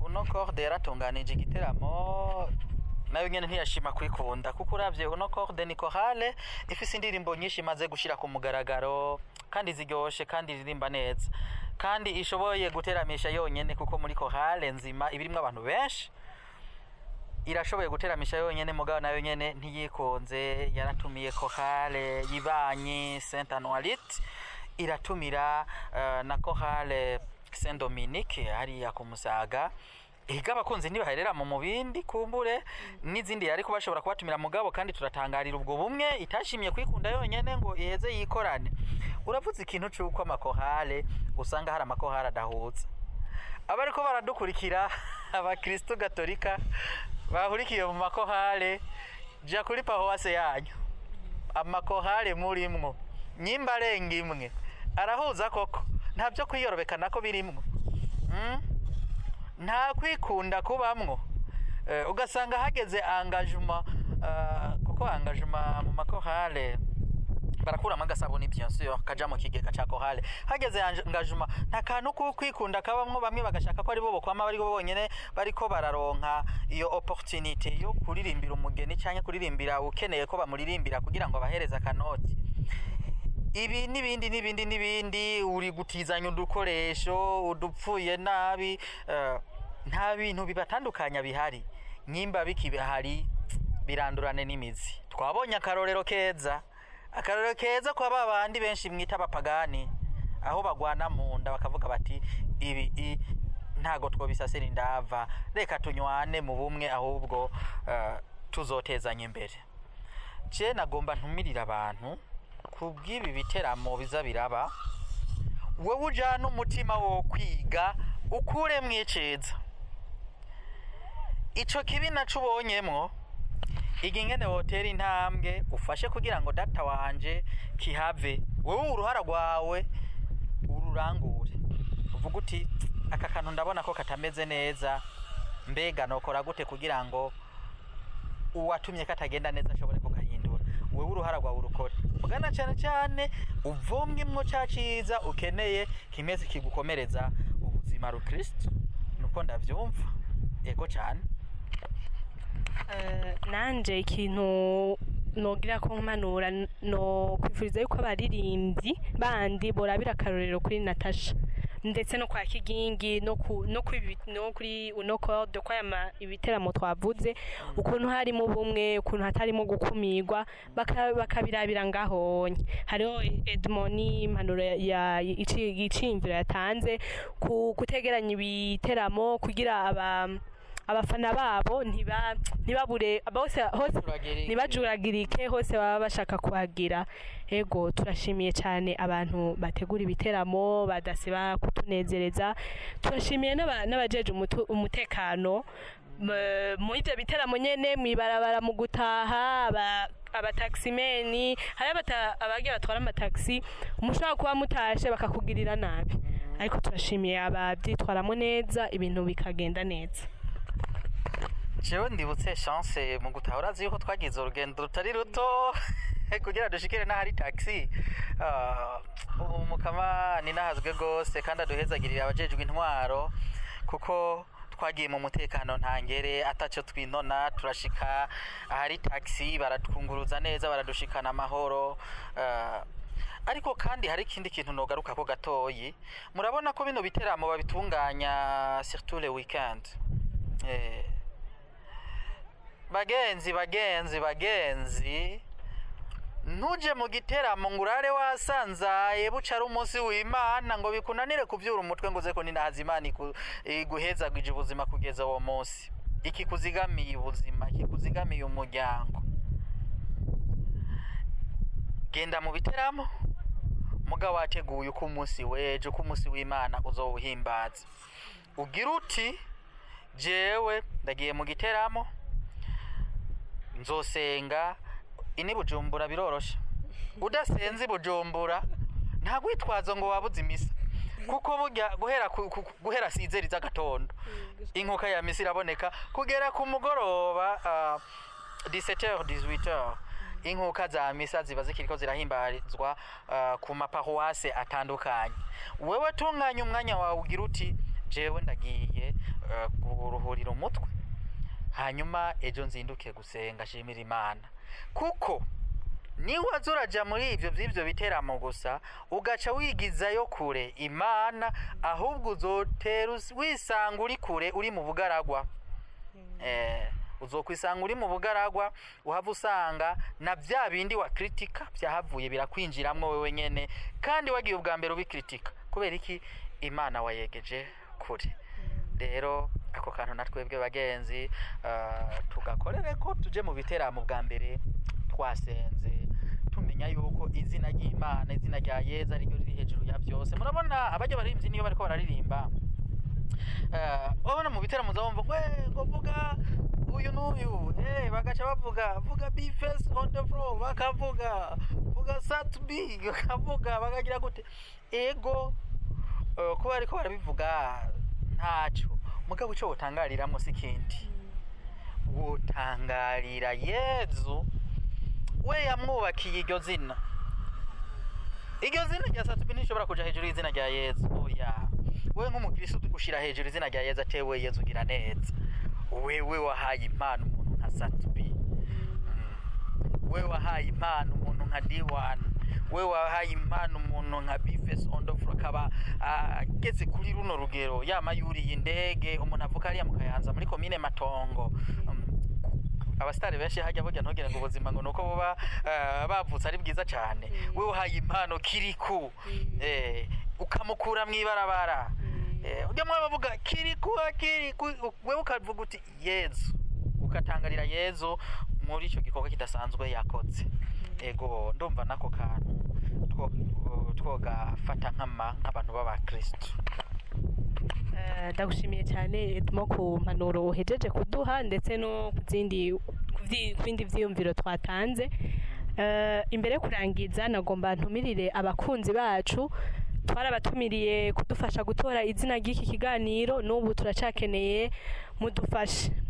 Uno Corde yaratunganije igiteramo, nayo nyene ntiyashima kwikunda, kuko uravye Uno Corde ni chorale ifise indirimbo nyinshi imaze gushira ku mugaragaro, kandi ziryoshe, kandi iririmba neza, kandi ishoboye guteramisha yonyene, kuko muri chorale nzima ibirimwo abantu benshi irashoboye guteramisha yonyene. Mugabo nayo nyene ntiyikonze, yaratumiye chorale yibanyi Saint Anualit, iratumira na chorale Saint Dominique hariya ku Musaga. Higa abakunzi ntibaherera mu mubindi, kumbure n'izindi yari kubashobora kubatumira, mugabo kandi turatangarira ubwo bumwe itashimye kwikunda yonyene ngo iheze yikorane. Uravuze ikintu c'uko amakorale usanga hari amakorale adahuza. Abariko baradukurikira abakristo gatolika bahurikiye mu makorale, ja kuri paruwase yanyu, amakorale murimwo nyimba arenga imwe arahuza koko, nta byo kwiyorobekana ko birimwo, nta kwikunda kubamwo. Ugasanga hageze engagement, kuko engagement mu makorale barakuramo agasabuni bien sûr kaja mu kigega ca chorale, hageze engagement nta kantu ko kwikunda kabamwo, bamwe bagashaka ko ari bo bokwama bari bo bonyene bariko bararonka iyo opportunité yo kuririmbira umugeni canke kuririmbira ukeneye ko bamuririmbira kugira ngo abahereze akanoti. Ibi n'ibindi n'ibindi n'ibindi, uri gutizanya udukoresho udupfuye nabi, nta bintu bibatandukanya bihari. Nyimba bikibihari birandurane n'imizi. Twabonye akarorero keza, akarorero keza kwa babandi benshi mwita abapagani, aho bagwana mu nda bakavuga bati ibi Ntago twobisasira indava, reka tunywane mu bumwe, ahubwo tuzotezanya imbere. Je nagomba ntumirira abantu kubw'ibi biteramo biza biraba. Wowe ujana umutima wo kwiga, ukuremwo iciza, ico kibi naco ubonyemwo, iga ingene wotera intambwe ufashe kugira ngo data wanje kihave. Wowe uruhara rwawe ururangure, uvuga uti: "Aka kantu ndabona ko katameze neza, mbega nokora gute kugira ngo uwatumye katagenda neza ashobore kugahindura?" Wewe uruhara rwawe urukore mugana, cyane cyane uvomwemwo ca ciza ukeneye kimeze kigukomereza ubuzima rukristo. Nuko ndavyumva, yego cyane. Nanje ikintu nogira ko nkanura, no kwifuriza yuko abaririmbyi bandi borabira akarorero kuri Natasha, ndetse no kwa Kigingi, no kuri uno code, kwa aya ibiteramo twavuze, ukuntu harimo ubumwe, ukuntu hatarimo gukumirwa, bakabirabira ngahonye. Hariho Edmond, impanuro ya iciyumviro yatanze ku kutegeranya ibiteramo kugira abafana babo ntibabure bose hose, Ntibajuragirike. Ntibajuragirike hose baba bashaka kuhagira. Ego, turashimiye cyane abantu bategura ibiteramo badasiba kutunezereza. Turashimiye n'abajeje umutekano muri ibyo biteramo nyene, mw'ibarabara, mu gutaha, abataximeni, hari abagiye batwara amataxi, mushobora kuba mutashe bakakugirira nabi, ariko turashimiye ababyitwaramo neza, ibintu bikagenda neza. Jewe ndibutse Chance, mu gutaha urazi yuko twagize urugendo rutari ruto kugira dushikire n'ahari taxi. Ubu mukama ni nahazwe rwose kandi aduhezagirira abajejwe intwaro, kuko twagiye mu mutekano ntangere, ataco twinona, turashika ahari taxi, baratwunguruza neza, baradushikana amahoro. Ariko kandi hari ikindi kintu nogaruka ko gatoyi. Murabona ko bino biteramo babitunganya surtout le weekend. Bagenzi, bagenzi, bagenzi, ntuje mu giteramo ngo urare wasanzaye, buca ari umunsi w'Imana, ngo bikunanire kuvyura umutwe ngo uze ko ninahaza Imana iguhezagije ubuzima kugeza uwo munsi, ikikuzigamiye ubuzima, ikikuzigamiye umuryango. Genda mu biteramo muga wateguye uko umunsi w'ejo, uko umunsi w'Imana uzowuhimbaza. Ugira uti: "Jewe ndagiye mu giteramo, nzosenga." Ini Bujumbura biroroshe, udasenze i Bujumbura nta gwitwazo ngo wabuze imisa, kuko burya guhera 6h z'agatondo inkuka ya misa iraboneka, kugera ku mugoroba 17h, 18h, inkuka za misa ziba zikiriko zirahimbarizwa ku maparuwase atandukanye. Wewe tunganya umwanya wawe, ugira uti: "Jewe ndagiye kuruhurira umutwe, hanyuma ejo nzinduke gusenga, shimira Imana." Kuko niwaza uraja muri ivyo vy'ivyo biteramo gusa, ugaca wigizayo kure Imana, ahubwo uzotera wisanga uri kure, uri mu bugaragwa. Uzokwisanga uri mu bugaragwa, uhava usanga na bya bindi wa kritika byahavuye birakwinjiramwo wewe nyene, kandi wagiye ubwa mbere ubikritika. Kubera iki? Imana wayegeje kure. Rero ako kantu na twebwe bagenzi tugakorere ko tuje mu biteramo bwa mbere twasenze, tumenya yuko izina ry'Imana, izina rya Yezu ariryo riri hejuru ya byose. Murabona abajya baririmbyi niyo bariko bararirimba, urabona mu biteramo uzabumva ngo ngo vuga uyu n'uyu, bagaca bavuga vuga B-Face on the floor, bakavuga vuga Sat B, bakavuga bakagira gute. Ego, kuba ariko barabivuga ntaco, mugabo ico wotangariramwo si kindi, wotangarira Yezu we yamwubakiye iryo zina. Iryo zina rya Sat B ntishobora kuja hejuru y'izina rya Yezu, oya. Wewe nk'umukristo ushira hejuru izina rya Yezu, atewe Yezu ugira neza, wewe wahaye impano umuntu nka Sat B, wewe wahaye impano umuntu nka D1, wewe wahaye impano umuntu nka B-Face on the floor, akaba ageze kuri runo rugero, yama yuriye indege, umuntu avuka hariya mu Kayanza muri komine Matongo. Abasitari benshi hajya burya ntugire ngo ubuzima ngo nuko buba bavutse ari bwiza cyane. Wewe uhaye impano Kiriku, ukamukura mw'ibarabara. Ujya mwami avuga Kirikou Akili, wewe ukavuga uti Yezu, ukatangarira Yezu muri icyo gikorwa kidasanzwe yakoze. Ego, ndumva nako kantu twogafata nk'abantu b'abakristo. Ndagushimiye cyane, Edmo, ku mpanuro uhejeje kuduha ndetse no ku bindi vyiyumviro twatanze. Imbere yo kurangiza, nagomba ntumirire abakunzi bacu. Twarabatumiriye kudufasha gutora izina ry'iki kiganiro. N'ubu turacakeneye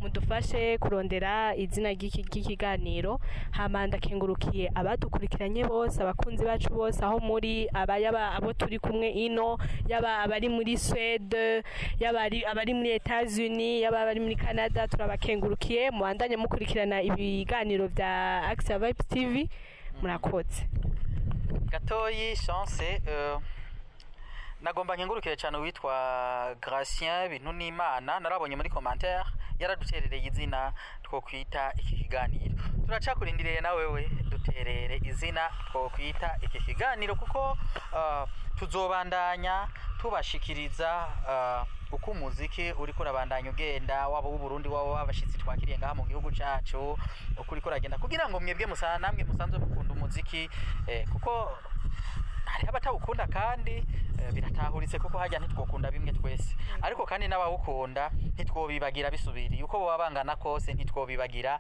mudufashe kurondera izina ry'iki ry'ikiganiro. Hama ndakengurukiye abadukurikiranye bose, abakunzi bacu bose aho muri, aba yaba abo turi kumwe ino, yaba abari muri Suède, yaba abari muri Etats-Unis, yaba abari muri Canada. Turabakengurukiye. Mubandanye mukurikirana ibiganiro vya Axia Vibes TV. Murakoze. Gatoyi Chance, nagomba nkengurukire cyane uwitwa Gracien Bintu n'Imana. Narabonye muri commentaire yaraduterereye izina twokwita iki kiganiro. Turacakurindiriye na wewe duterere izina twokwita iki kiganiro, kuko tuzobandanya tubashikiriza uko umuziki uriko urabandanya ugenda, waba w'Uburundi, waba w'abashitsi twakiriye ngaha mu gihugu cacu, uko uriko uragenda, kugira ngo mwebwe musa namwe musanzwe mukunda umuziki, kuko hariho abatawukunda kandi biratahuritse, kuko hajya ntitwokunda bimwe twese. Ariko kandi n'abawukunda ntitwobibagira, bisubiriye uko boba bangana kose ntitwobibagira.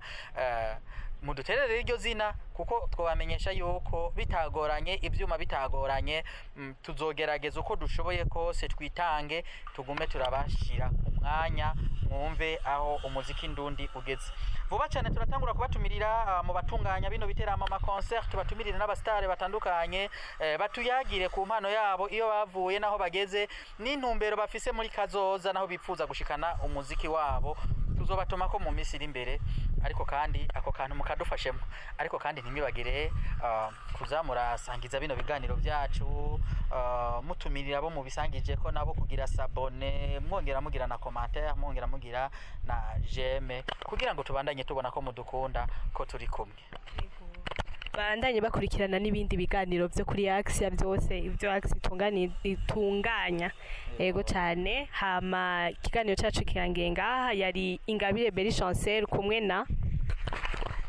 Muduterere iryo zina, kuko twabamenyesha yuko bitagoranye, ibyuma bitagoranye, tuzogerageza uko dushoboye kose, twitange, tugume turabashira ku mwanya, mwumve aho umuziki ndundi ugeze. Vuba cyane turatangura kubatumirira mu batunganya bino biteramo, ama concert, tubatumirire n'abastare batandukanye, batuyagire ku mpano yabo, iyo bavuye naho bageze, n'intumbero bafise muri kazoza, naho bipfuza gushikana umuziki wabo. Tuzobatuma ko mu minsi iri imbere. Ariko kandi ako kantu mukadufashemo. Ariko kandi ntimwibagire kuza murasangiza bino biganiro byacu, mutumirira abo mubisangije ko nabo kugira s'abonner, mwongera mugira na commentaire, mwongera mugira na j'aime, kugira ngo tubandanye tubona ko mudukunda, ko turi kumwe. Bandanye bakurikirana n'ibindi biganiro byo kuri Axia byose, ibyo Axia itunganya. Yego cyane. Hama ikiganiro cyacu kirangiye ngaha. Yari Ingabire Beri Chancel kumwe na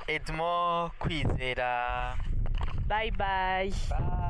Edmond Kwizera. Bye bye. Bye.